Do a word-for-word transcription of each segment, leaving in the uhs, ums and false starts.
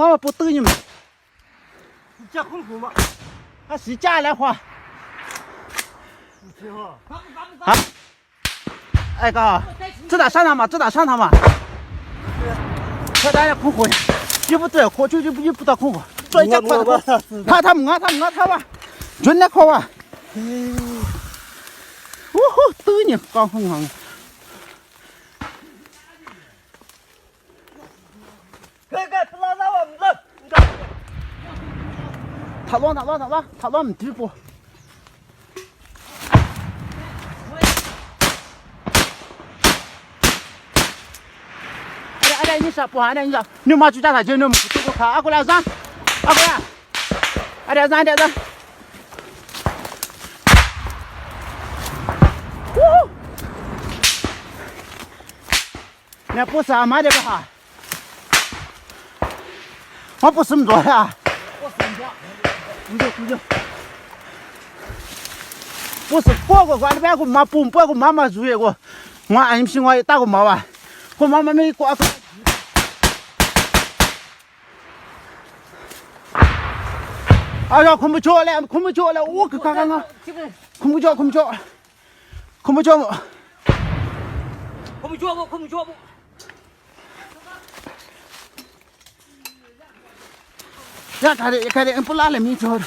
妈妈不对你们。你家空空吧？啊，谁家来花？你听哈。啊？哎哥，这咋上他妈？这咋上他妈？这大家空空，一不对，空就一不一不打空空，这一家快点。他他们啊，他们啊，他吧，准的空啊。呜呼，对你刚空空。 塔罗，塔罗，塔罗，塔罗，你直播。哎呀，哎呀，你说不完了，你说，你妈就叫他就那么不给我看，啊，过来上，啊，过来，哎呀，上，哎呀，上。呜呼。 那不是俺妈这个哈，我不是么多呀。不是，不是。不是，过过关的，不要给我妈，不，不要给我妈妈注意过，我俺们是我也打过毛吧，我妈妈没过。哎呀，看不着了，看不着了，我可看看啊，看不着，看不着。 空不脚木。空不脚木，空不脚木。Ya kare, ya kare, en pula le mi chor.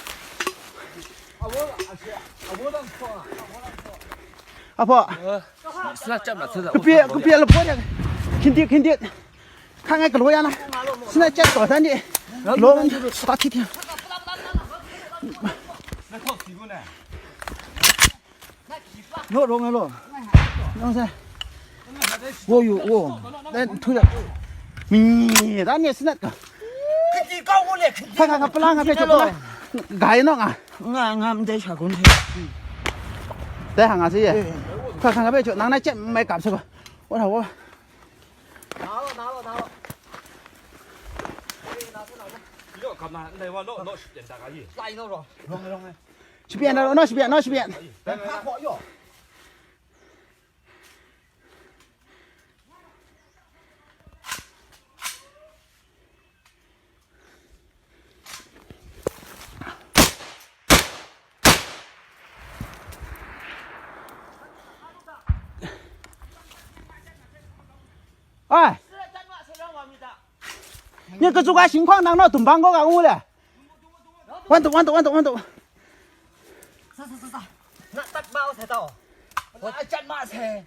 Apo, 是那这么吃的。 Kepia, kepia le pon ya. Kinti, kinti. Kang ai kalo ya na. Sina chat to dan di. Lo ta ti ti. 那套洗过呢？ Lo rong lo. Nang sa. Wo yu wo. Dan tu da. Mi, dan ni sinat ka. Kiti kau wo le, kiti. Ka, ka, ka, pala nga pe chok pala. Gai no nga. Nga, nga mde sha kun the. Dai ha nga si ye. Ka, ka, nga pe chok. Nang na chem mai kap sa ba. Wo ha wo. Na lo, na lo, na lo. Yo, kam na, ndai wa lo, lo shi pian da ga yi. Lai no ro. Rong, rong. Shi pian da lo, no shi pian, no shi pian. Ai. Ni ka zuga shing hkawng nang naw dum bang gaw ga ngu le. Wan tu, wan tu, wan tu, wan tu. Sa, sa, sa, sa. Na tat ma o sai tau. Wa cat ma sai.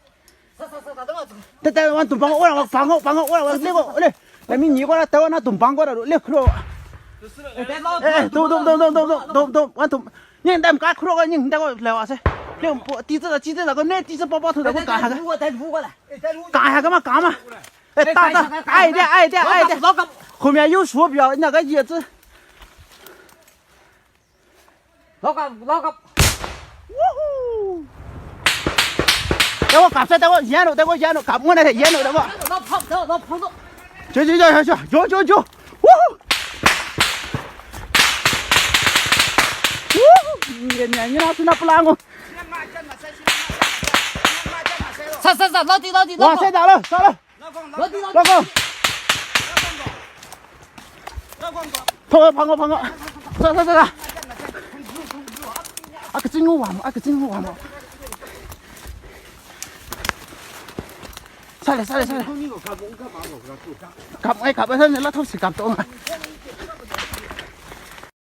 Sa, sa, sa, sa, dang tu. Ta, ta, wan tu bang o, bang o, bang o, le ko, le. Na mi ni ko la ta na dum bang ko da le khro. Eh, dai ma. Eh, dum, dum, dum, wan tu. Ni dam ka khro ko, ni dam ko le wa sai. Ni po ti za, ti za ko ne, ti za pa pa tu da ko ka ha. Lu ko, dai lu ko la. Ka ha ka ma, ka ma. Eh, ta, ta. Ai de, ai de, ai de. Khum ya yu shu bia, na ka ye zi. Lock up, lock up. Woohoo! Dai wa kap sai, dai wa yan lo, dai wa yan lo, kap ngun ai yan lo, dai wa. Lock up, lock up, lock up. Jo, jo, jo, jo, jo, jo, jo. Woohoo! Woohoo! Ni ni ni na suna pelang. Sa, sa, sa, lo di, lo di, lo di. Wa sai da lo, sa lo. Lo di, lo di. Lo di. Phang, phang, phang. Sa, sa, sa, sa. A ka cing wa mo, a ka cing wa mo. Sa le, sa le, sa le. Kap ai, kap ai, sa le, la thop si kap to.